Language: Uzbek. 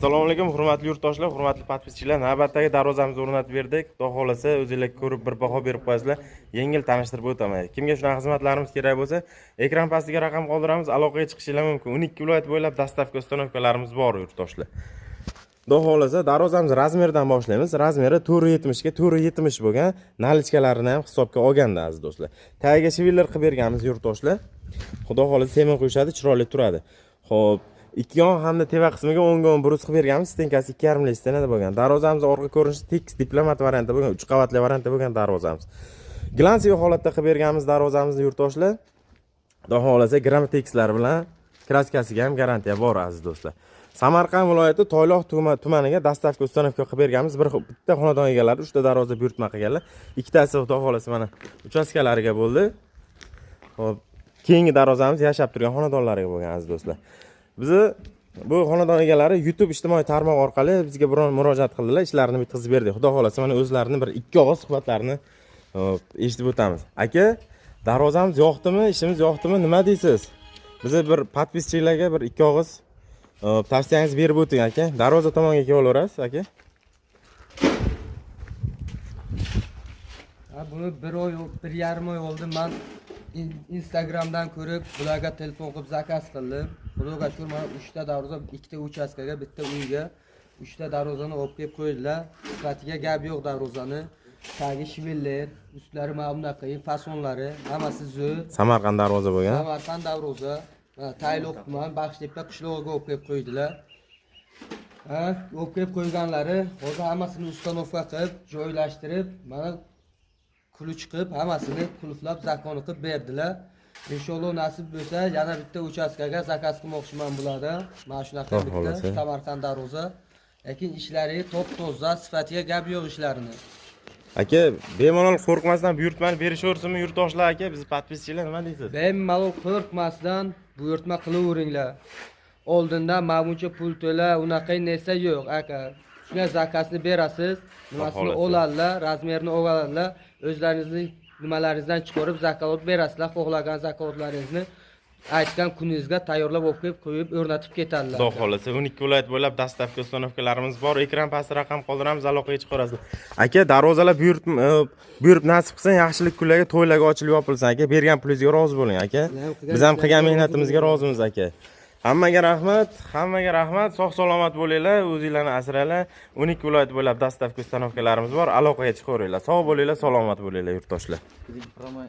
Assalomu alaykum, hurmatli yurtdoshlar, hurmatli подписчик lar. Navbatdagi darvozamizni o'rnatib berdik. Xudo xohlasa, o'zinglar ko'rib bir baho berib qo'yasizlar. Yengil tanishtirib o'taman. Kimga shunaqa xizmatlarimiz kerak bo'lsa, ekran pastiga raqam qoldiramiz, aloqaga chiqishinglar mumkin. 12 viloyat bo'ylab доставка, установка larimiz bor, yurtdoshlar. Xudo xohlasa, darvozamiz размер dan boshlaymiz. Размер i 470 ga 470 bo'lgan, наличка larini ham hisobga olganda, aziz do'stlar. Tagiga швеллер qilib berganmiz, yurtdoshlar. Xudo xohlasa, sement quyishadi, chiroyli turadi. Xo'p, ikki yon hamda teva qismiga 10 ga 10 брус qilib berganmiz. Стенка si 2,5 lik стена da bo'lgan. Darvozamiz orqa ko'rinishi tekis diplomat variantda bo'lgan, 3 qavatli variantda bo'lgan darvozamiz. Глянцевый holatda qilib berganmiz darvozamizni, yurtdoshlar. Xudo xohlasa, grammotekslari bilan краска siga ham garantiya bor, aziz do'stlar. Samarqand viloyati Toyloq tumaniga доставка, установка qilib berganmiz. Bir bitta xonadon egalari 3 ta darvoza buyurtma qilganlar. Ikkitasi, xudo xohlasa, mana uchastkalariga bo'ldi. Xo'p, keyingi darvozamiz yashab turgan xonadonlariga bo'lgan, aziz do'stlar. Bizni bu xonadon egalari YouTube ijtimoiy tarmoq orqali bizga biron murojaat qildilar, ishlarini bitkazib berdik. Xudo xohlasa, mana o'zlarini bir ikki og'iz suhbatlarini, xo'p, eshitib o'tamiz. Aka, darvozamiz yoqdimi, ishimiz yoqdimi, nima deysiz? Bizni bir подписчик larga bir ikki og'iz, xo'p, tavsiyangizni berib o'ting, aka. Darvoza tomonga kelib olaverasiz, aka. Ha, buni bir oy, 1,5 oy oldi. Man Instagramdan ko'rib, bularga telefon qilib заказ qildim. Xudoga shukur, mana uchta darvoza, ikkita uchastkaga, bitta uyga uchta darvozani olib kelib qo'ydilar. Sifatiga gap yo'q darvozani. Tagi швеллер, ustlari mana bunaqa, fasonlari hammasi zo'r. Samarqand darvoza bo'lgan. Samarqand darvoza. Mana Tayloq tuman, Baxshtepa qishlog'iga olib kelib qo'ydilar. Ha, olib kelib qo'yganlari hozir hammasini установка qilib, joylashtirib, mana ключ qilib, hammasini qulflab, закон qilib berdilar. Inshaalloh, nasib bo'lsa, yana bitta uchastkaga заказ qilmoqchiman bulardan. Mana shunaqa Xudo bitta xohlasa. Samarqand darvoza. Lekin ishlari top toza, sifatiga gap yo'q ishlarini. Aka, bemalol qo'rqmasdan buyurtmani berishaversinmi yurtdoshlar, aka? Bizni подписчик lar nima deysiz? Bemalol qo'rqmasdan buyurtma qilaveringlar. Oldindan mana buncha pul to'la, unaqa narsa yo'q, aka. Shunday заказ ni berasiz, nimasini Xohlasa. oladilar, размер ni oladilar, o'zlaringizni nimalaringizdan chiqarib заказ berasizlar, xohlagan заказ laringizni aytgan kuningizga tayyorlab olib kelib qo'yib o'rnatib ketadilar. Xudo xohlasa, 12 viloyat bo'ylab доставка, установка larimiz bor. Ekran pasti raqam qoldiramiz, aloqaga chiqarasizlar. Aka, darvozalar buyurib nasib qilsin, yaxshilik kunlarga, to'ylarga ochilib yopilsin, aka. Bergan pulingizga rozi bo'ling, aka. Sizlar ham qilgan Biz ham qilgan ishlaringizga rozi mehnatimizga bo'ling. Rozimiz, aka. Hammaga rahmat, hammaga rahmat. Sog' salomat bo'linglar, o'zinglarni asranglar. 12 viloyat bo'ylab доставка, установка larimiz bor. Aloqaga chiqaveringlar. Sog' bo'linglar, salomat bo'linglar, yurtdoshlar. Прямо.